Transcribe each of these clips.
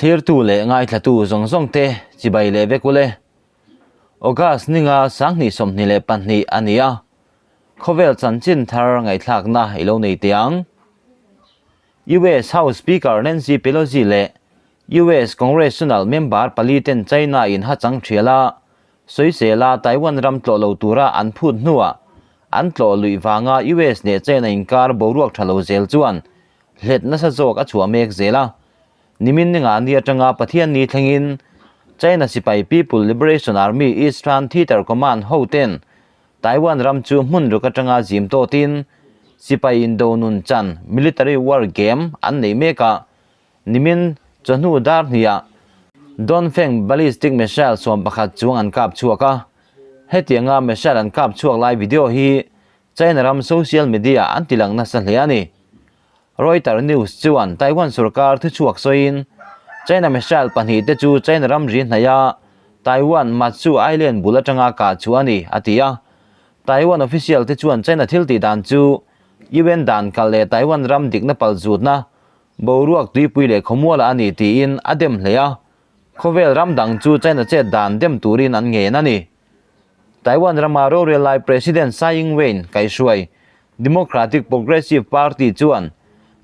Thlirtu leh ngaithlatu zawng zawng te chibai leh vek ule. August ninga 2022 a ni a, khawvel chanchin thar ngaihthlakna i lo nei teh ang. US House Speaker Nancy Pelosi leh US Congressional member pali ten China in hachang thial a, sawisela Taiwan ram tlawh lo tura an phut hnuah an tlawh luih vanga US leh China inkar boruak tha lo zel chuan hlet nasa zawk a chhuah mek zel a. Nimin ninga ni atanga Pathian ni thlengin China sipai People Liberation Army Eastern Theater Command ho ten Taiwan ram chu hmun ruk atanga zim tawtin sipai indo nun chan military war game an nei mek a. Nimin chawhnu dar hniah Dongfeng ballistic missile 11 chuang an kap chhuak a. Hetianga missile an kap chhuak lai video hi China ram social media an tilang nasa hle a ni. Reuters News chuan Taiwan sorkar thuchhuak sawiin China missile pahnih te chu China ram ri hnaia Taiwan Matsu Island bul atanga kah chhuah a ni, a ti a. Taiwan official te chuan China thil tih dan chu UN dan kal leh Taiwan ram dikna palzutna boruak tuipui leh khawmualah a ni tiin a dem hle a. Khawvel ram dang chu China chet dan dem turin an ngen a ni. Taiwan rama rorel lai President Tsai Ing-wen kaihhruai Democratic Progressive Party chuan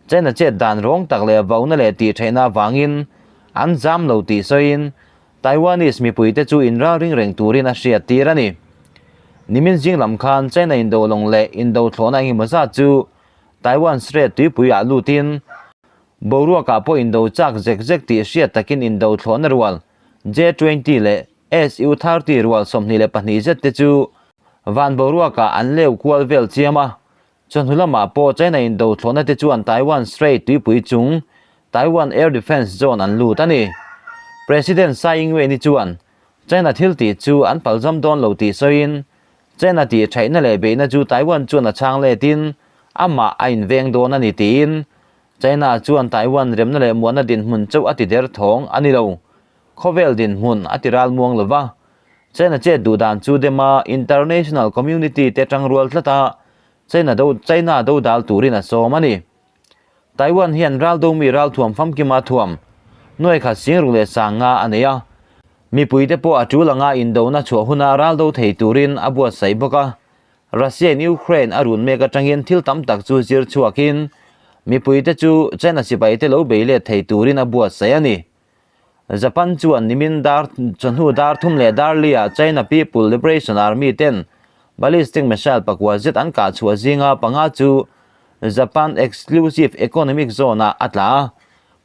China chet dan rawng tak leh vauna leh tih theihna avangin an zam lo tih sawiin Taiwanese mipuite chu inralring reng turin a hriat tir a ni. Nimin zing lam khan China indo lawng leh indo thlawhna engemaw zat chu Taiwan Strait tuipuiah lutin boruakah pawh indo chak zek zek tih hriat takin indo thlawhna rual J-20 leh SU-30 rual 22 zet te chu van boruakah an leu kual vel chiam a. Chawhnu lamah pawh China indo thlawhna te chuan Taiwan Strait tuipui chung Taiwan Air Defence Zone an lut a ni. President Tsai Ing-wen-i chuan China thil tih chu an palzam dawn lo tih sawiin China tih thaihna leh beihna chu Taiwan chuan a chhang letin amah a inveng dawn a ni tiin China chuan Taiwan remna leh muanna dinhmun chauh a ti der thawng a ni lo. Khawvel dinhmun a ti ral muang lova, China chet duh dan chu dema international community te tangrual tlat a, China do China do dal turin a sawm a ni. Taiwan hian ral domi ral thuam famkima thuam nuai khat sing ruk leh sang nga a nei a, mipuite pawh a tul anga indona chhuah huna ral do thei turin a buatsaih bawk a. Russia in Ukraine a run mek atangin thil tam tak chu zir chhuakin mipuite chu China sipaite lo bei let thei turin a buatsaih a ni. Japan chuan nimin dar chawhnu dar thum leh dar lia China People Liberation Army ten ballistic missile pakua zet an kah chhuah zinga panga chu Japan Exclusive Economic Zone ah a tla a.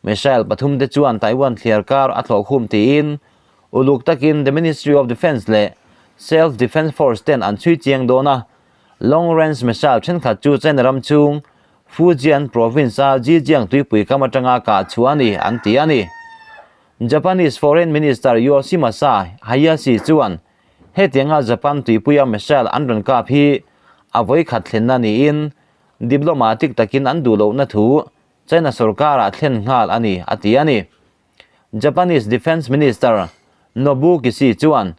Missile pathum te chuan Taiwan thliar kar a thlawh khum tiin uluk takin the Ministry of Defence leh Self Defence Force ten an chhui chiang dawn a. Long range missile thenkhat chu China ram chhung Fujian province-a Zhejiang tuipui kam atanga kah chhuah a ni, an ti a ni. Japanese Foreign Minister Yoshimasa Hayashi chuan hetianga Japan tuipuia missile an rawn kap hi a vawikhat thlenna niin diplomatic takin an duh lohna thu China sorkarah thlen nghal a ni, a ti a ni. Japanese Defence Minister Nobuo Kishi chuan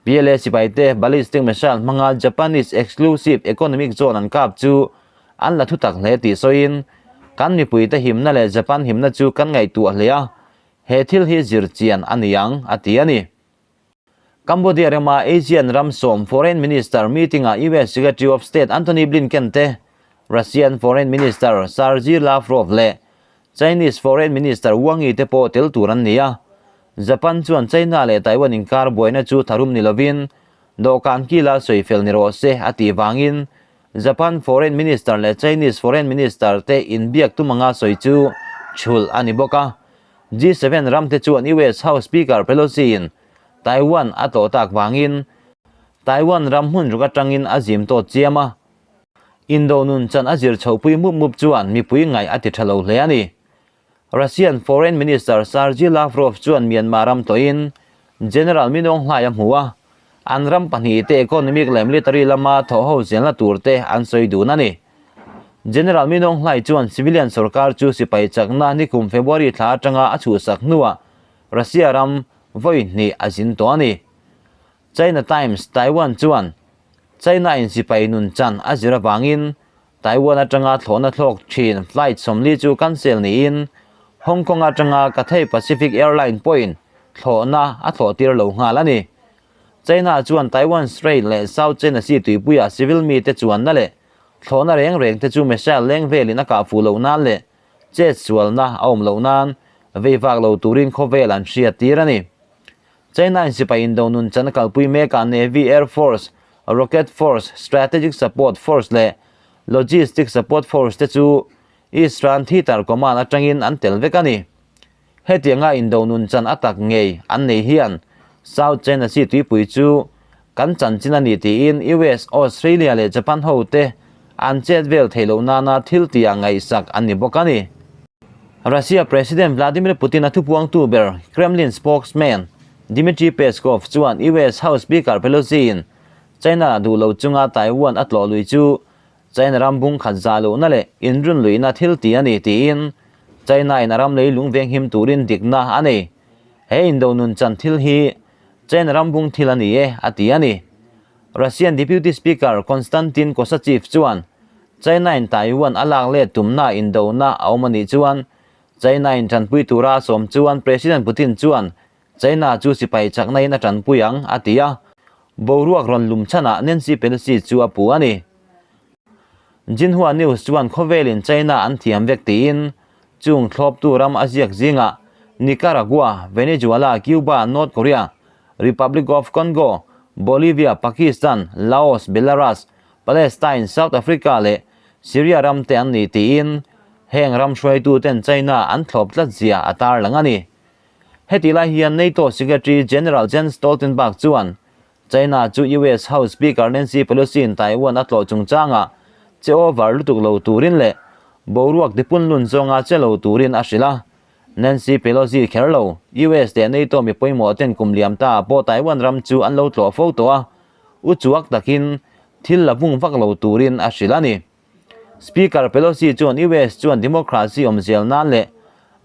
PLA sipaite ballistic missile hmanga Japanese Exclusive Economic Zone an kap chu an la thutak hle tih sawiin, Kan mipuite himna leh Japan himna chu kan ngaihtuah hle a, he thil hi zir chian a ni ang, a ti a ni. Cambodia rama Asian ram sawm Foreign Minister meeting-ah US Secretary of State Antony Blinken te, Russian Foreign Minister Sergei Lavrov leh Chinese Foreign Minister Wang Yi te pawh tel tur an ni a. Japan chuan China leh Taiwan inkar buaina chu tharum ni lovin dawhkan kila sawi fel ni rawh se a tih vangin Japan Foreign Minister leh Chinese Foreign Minister te inbiak tum anga sawi chu chhulh a ni bawk a. G7 ram te chuan US House Speaker Pelosi in Taiwan a tlawh tak vangin Taiwan ram hmun ruk atangin a zim tawt chiam a. Indo nun chan a zir chhohpui mup mup chuan mipui ngaih a ti tha lo hle a ni. Russian Foreign Minister Sergei Lavrov chuan Myanmar ram tawhin General Min Aung Hlaing a hmu a, an ram pahnih te economic leh military lama thawhho zelna tur te an sawi dun a ni. General Min Aung Hlaing chuan civilian sorkar chu sipai chakna nikum February thla atanga a chhuhsak hnuah Russia ram vawi hnih a zin tawh a ni. China Times, Taiwan chuan China in sipai nun chan a zir avangin Taiwan atanga thlawhna thlawk thin flight 40 chu cancel niin Hong Kong atanga Cathay Pacific Airline pawhin thlawhna a thlawhtir lo nghal a ni. China chuan Taiwan Strait leh South China Sea tuipuia civil mite chuanna leh thlawhna reng reng te chu missile leng velin a kah fuh loh nan leh chet sualna a awm loh nan vei vak lo turin khawvel an hriattir a ni. China in sipai indo nun chan a kalpui mekah Navy, Air Force, Rocket Force, Strategic Support Force leh Logistic Support Force te chu Eastern Theatre Command atangin an tel vek a ni. Hetianga indo nun chan a tak ngei an nei hian South China Sea tuipui chu kan chanchin a ni tiin US, Australia leh Japan ho te an chet vel theih loh nana thil tia ngaihsak an ni bawk a ni. Russia President Vladimir Putin-a thupuangtu ber Kremlin spokesman Dmitry Peskov chuan US House Speaker Pelosi-in China duh lo chunga Taiwan a tlawh lui chu China ram bung khat zah lohna leh inrun luihna thil ti a ni tiin China-in a ram lei lung venghim turin dikna a nei. He indo nun chan thil hi China ram bung thil a ni e, a ti a ni. Russian Deputy Speaker Konstantin Kosachev chuan China-in Taiwan a lak let tumna indona a awm a nih chuan China-in tanpui tura a sawm chuan President Putin chuan China chu sipai chakna in a tanpui ang, a ti a. Boruak rawn lum chhanah Nancy Pelosi chu a pu a ni. Xinhua News chuan khawvelin China an thiam vek tiin chung thlawptu ram a ziak zingah Nicaragua, Venezuela, Cuba, North Korea, Republic of Congo, Bolivia, Pakistan, Laos, Belarus, Palestine, South Africa leh Syria ram te an ni tiin heng ram hruaituten China an thlawp tlat zia a tarlang a ni. Heti lai hian NATO Secretary General Jens Stoltenberg chuan China chu US House Speaker Nancy Pelosi-in Taiwan a tlawh chungchangah che over lutuk lo turin leh boruak tipunlun zawnga che lo turin a hrilh a. Nancy Pelosi kher lo, US leh NATO mi pawimawh ten kum liam ta pawh Taiwan ram chu an lo tlawh fo tawh a, u chuak takin thil la vung vak lo turin a hrilh a ni. Speaker Pelosi chuan US chuan democracy awmzel nan leh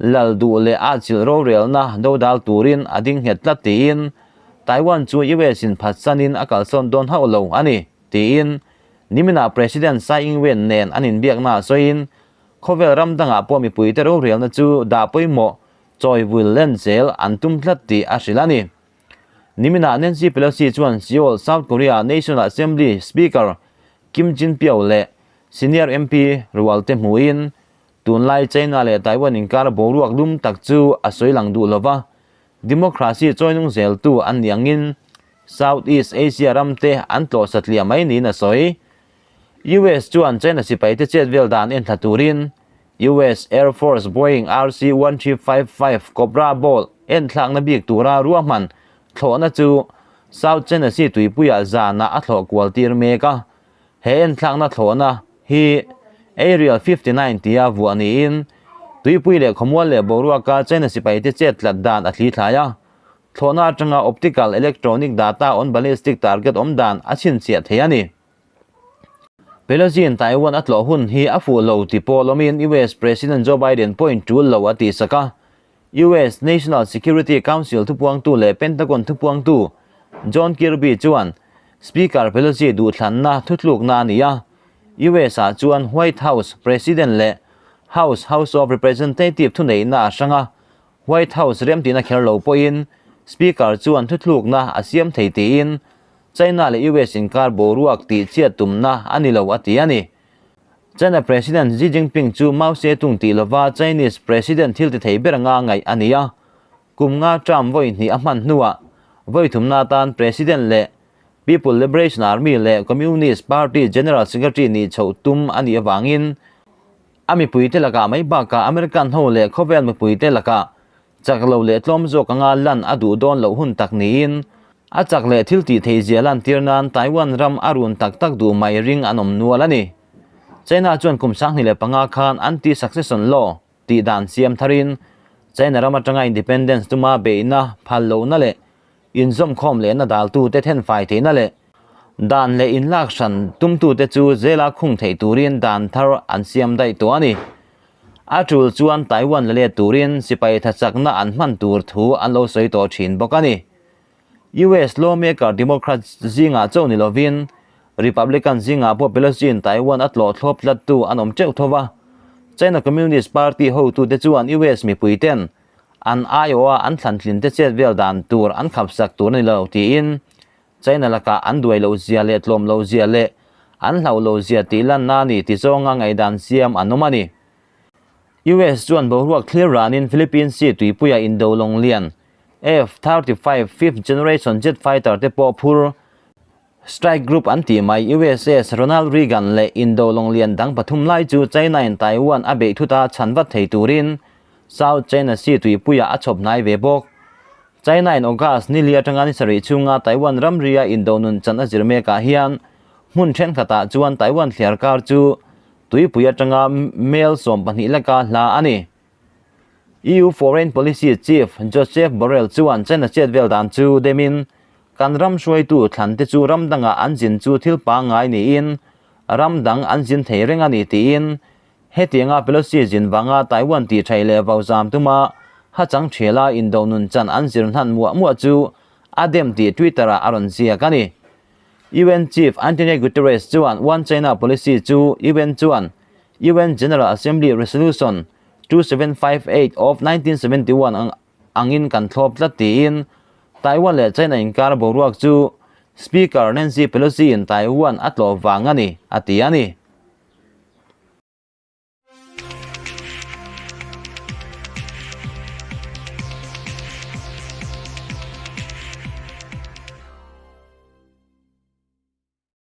lal duh leh a chilh rorelna dodal turin a ding nghet tlat tiin Taiwan chu US in phatsanin a kalsawn dawn hauh lo a ni tiin niminah President Tsai Ing-wen nen an inbiakna sawiin khawvel ram dangah pawh mipuite rorelna chu dah pawimawh chawivul len zel an tum tlat tih a hrilh a ni. Niminah Nancy Pelosi chuan Seoul, South Korea National Assembly Speaker Kim Jin-pyo leh Senior MP rualte hmuhin tunlai China leh Taiwan inkar boruak lum tak chu a sawi lang duh lova, democracy chawinung zeltu an nih angin South East Asia ramte an tlawh satliah mai niin a sawi. US chuan China sipaite chet vel dan enthla turin US Air Force Boeing RC-1355 Cobra Ball enthlakna bik tura ruahman Thlawhna chu South China Sea tuipuiah zanah a thlawh kual tir mek a, he enthlakna thlawhna hi Aerial 59 tia vuah niin tuipui leh khawmual leh boruaka China sipaite chet tlat dan a thli thlai a. Thlawhna atanga optical electronic data on ballistic target awm dan a chhinchhiah thei a ni. Pelosi-in Taiwan a tlawh hun hi a fuh lo ti pawh lawmin US President Joe Biden pawhin tul lo a tihsak a. US National Security Council thupuangtu leh Pentagon thupuangtu John Kirby chuan Speaker Pelosi duhthlanna thutlukna a ni a, US-ah chuan White House President leh House House of Representative thuneihna a hrang a, White House remtihna kher lo pawhin Speaker chuan thutlukna a siam thei tiin China leh US inkar boruak tihchhiat tumna a ni lo a ti a ni. China President Xi Jinping chu Mao Zedong tih lova Chinese President thil ti thei ber anga ngaih a ni a. Kum nga term vawi hnih a hman hnuah vawi thumna atan President leh People Liberation Army leh Communist Party General Secretary nih chhoh tum a nih avangin a mipuite lakah mai bakah American ho leh khawvel mipuite lakah Chak lo leh tlawm zawk anga lan a duh dawn loh hun tak niin, a chak leh thil tih theih zia lantir nan Taiwan ram a run tak tak duh mai ring an awm nual a ni. China chuan kum 2005 khan Anti-Succession Law tih dan siam tharin China ram atanga independence tuma beihna phal lohna leh inzawmkhawm lehna daltute thenfai theihna leh dan leh inlak hran tumtute chu zela khung theih turin dan thar an siam daih tawh a ni. A tul chuan Taiwan la let turin sipai thachakna an hman tur thu an lo sawi tawh thin bawk a ni. US lawmaker Democrat zingah chauh ni lovin Republican zingah pawh Pelosi-in Taiwan a tlawh thlawp tlattu an awm teuh tho va. China Communist Party hotute chuan US mipuiten an aiawha an thlantlinte chet vel dan tur an khapsak tur a ni lo tiin China lakah an duai loh zia leh tlawm loh zia leh an hlauh loh zia tih lanna a ni ti zawnga ngaihdan siam an awm a ni. US chuan boruak thlir ranin Philippines Sea tuipuia indo lawng lian F-35 fifth generation jet fighter te pawh phur Strike Group an tih mai USS Ronald Reagan leh indo lawng lian dang pathum lai chu China in Taiwan a beih thuta chhan vat thei turin South China Sea tuipuiah a chhawp hnai ve bawk. China in August ni li atanga ni sarih chhunga Taiwan ramria indo nun chan a zir mekah hian hmun thenkhatah chuan Taiwan thliar kar chu tuipui atanga mel 12 leka hla a ni. EU Foreign Policy Chief Josep Borrell chuan China chet vel dan chu demin kan ram hruaitu thlan te chu ram dangah an zin chu thil pangngai niin ram dang an zin thei reng a ni tiin Hetianga Pelosi zin vanga Taiwan tih thaih leh vau zam tuma hachang thiala indo nun chan an zir hnan muah muah chu a dem tih Twitter-ah a rawn ziak a ni. UN Chief Antonio Guterres chuan One China Policy chu UN chuan UN General Assembly Resolution 2758 of 1971 angin kan thlawp tlat tiin Taiwan leh China inkar boruak chu Speaker Nancy Pelosi-in Taiwan a tlawh vang a ni, a ti a ni.